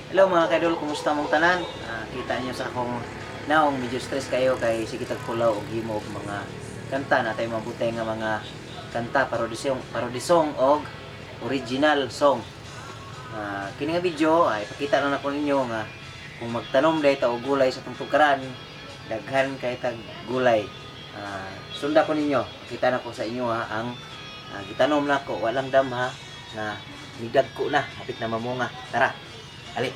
Hello mga kaidol, kumusta mong tanan? Kita niyo sa akong naong, medyo stress kayo kay sige tag pulaw og himo og mga kanta na tayo mabutay nga mga kanta, parody song og original song. Kini nga video ay ipakita lang nako ninyo nga kung magtanom day ta og gulay sa tungtukaran, daghan kay tag gulay. Sunda ko ninyo, pakita nako sa inyo ha, ang gitanom nako walang damha nga nidagko na, hapit na mamunga. Tara. Ali.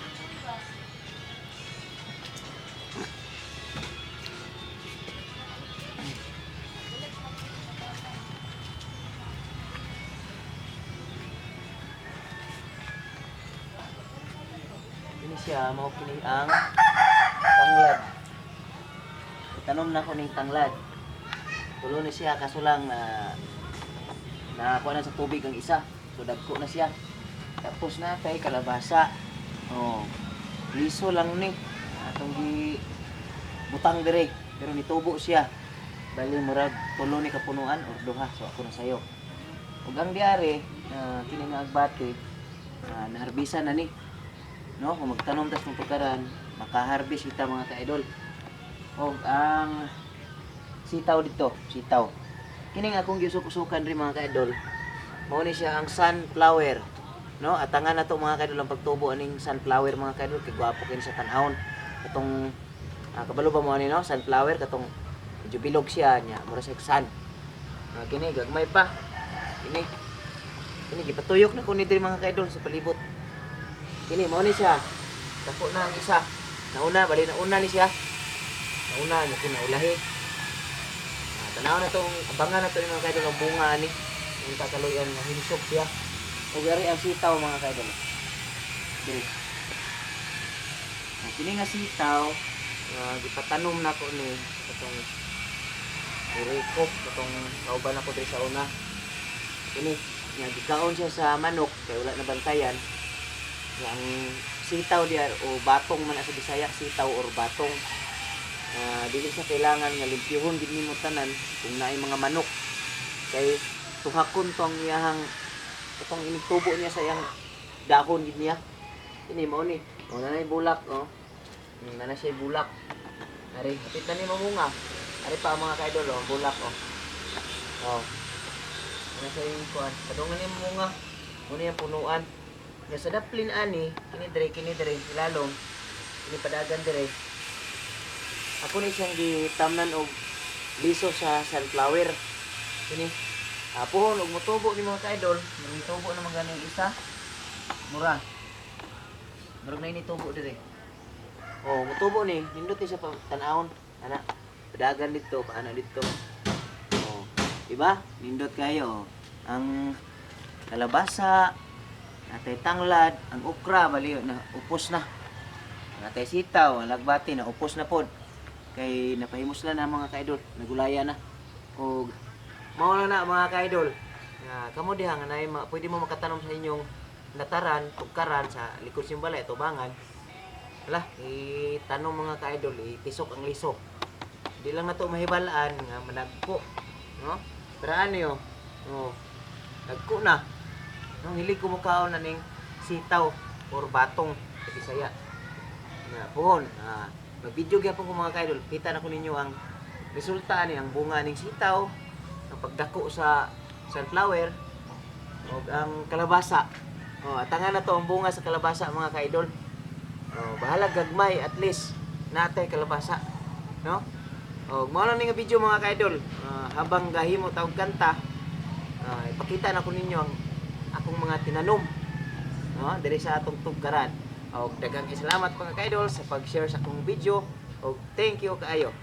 Ini siya, mao kini ang tanglad. Tanom na ko ning tanglad. Tulo ni siya, kaso lang na nakakuha na sa tubig ang isa. So dagko na siya. Tapos na kay kalabasa. Oh. Liso lang ni. Atong gi butang dire pero nitubo siya. Bali murag tulo ni kapunuan or duha, so ako na sayo. Ug ang diare kini nga agbate, naharbisa na ni. No, kung magtanom tas mong pagkaran, makaharvest kita mga ka-idol. Og ang sitaw dito, sitaw. Kini nga akong giusok-usukan rin mga ka-idol. Mao ni siya ang sunflower. No, atangan na to mga ka-idol ang pagtubo aning sunflower mga ka-idol, kay gwapo kini sa tan-awon. Katong kabalo ba mo ani, no? Sunflower katong medyo bilog siya nya, mura sa sun. Kini gagmay pa. Kini. Kini gipatuyok na ko ni diri mga ka-idol sa palibot. Kini mao ni siya. Dako na ang isa. Nauna, bali nauna ni siya. Nauna mo kini ulahi. Tanaw na tong abangan na to ni mga kaidol ang bunga ani. Yung kakaluyan nga hinsok siya. Ug ari ang sitaw mga kaidol. Diri. Kini nga sitaw nga gipatanom nako ni katong Rico, katong kauban ako diri sa una. Kini nga gikaon siya sa manok kay wala na bantayan. Nga ang sitaw diya o batong man na sa Bisaya, sitaw or batong. Dili siya kailangan nga limpyuhon gid nimo tanan kung naay mga manok kay tuhakon tong iyahang katong inigtubo niya sa iyang dahon gid niya. Kini mao ni. O nanay bulak oh. Nana siya bulak. Ari, hapit na ni mamunga. Ari pa ang mga kaidol oh, bulak oh. Oh. Nana siya yung kuan. Padungan ni mamunga. Muna yung punuan. Nga sa daplin ani, kini dre, ilalom. Kini padagan dre. Ako ni siyang gitamnan og liso sa sunflower. Kini. Puhon og motubo ni mga kaidol, murag tubo naman ganing isa. Mura. Murag na ini tubo dire. Oh, motubo ni, nindot ni siya pa tan-awon. Ana, padagan dito, paana dito. Oh, di ba? Nindot kayo. Oh. Ang kalabasa, natay tanglad, ang okra bali na upos na. Natay sitaw, ang lagbati na upos na pod. Kay napahimuslan na mga kaidol, nagulaya na. Og mao na na mga kaidol. Nga kamo diha nga naay pwede mo makatanom sa inyong lataran, tugkaran sa likod sa balay, tubangan. Hala, itanom mga kaidol, itisok ang liso. Di lang nato mahibalaan nga managko, no? Pero ano yo? Oh, nagko na. No, hilig ko mukaon na ning sitaw or batong sa Bisaya. Na puhon, mag-video gyapon ko mga kaidol. Kita na ko ninyo ang resulta ni ang bunga ning sitaw, ang pagdako sa sunflower ug ang kalabasa. Oh, atangan na to ang bunga sa kalabasa mga kaidol. Oh, bahala gagmay, at least natay kalabasa, no? Oh, mao lang ni nga video mga kaidol. Habang gahimo ta og kanta, ipakita na ko ninyo ang akong mga tinanom, no, diri sa atong tugkaran. Og daghang salamat mga kaidol sa pag-share sa akong video. Og thank you kaayo.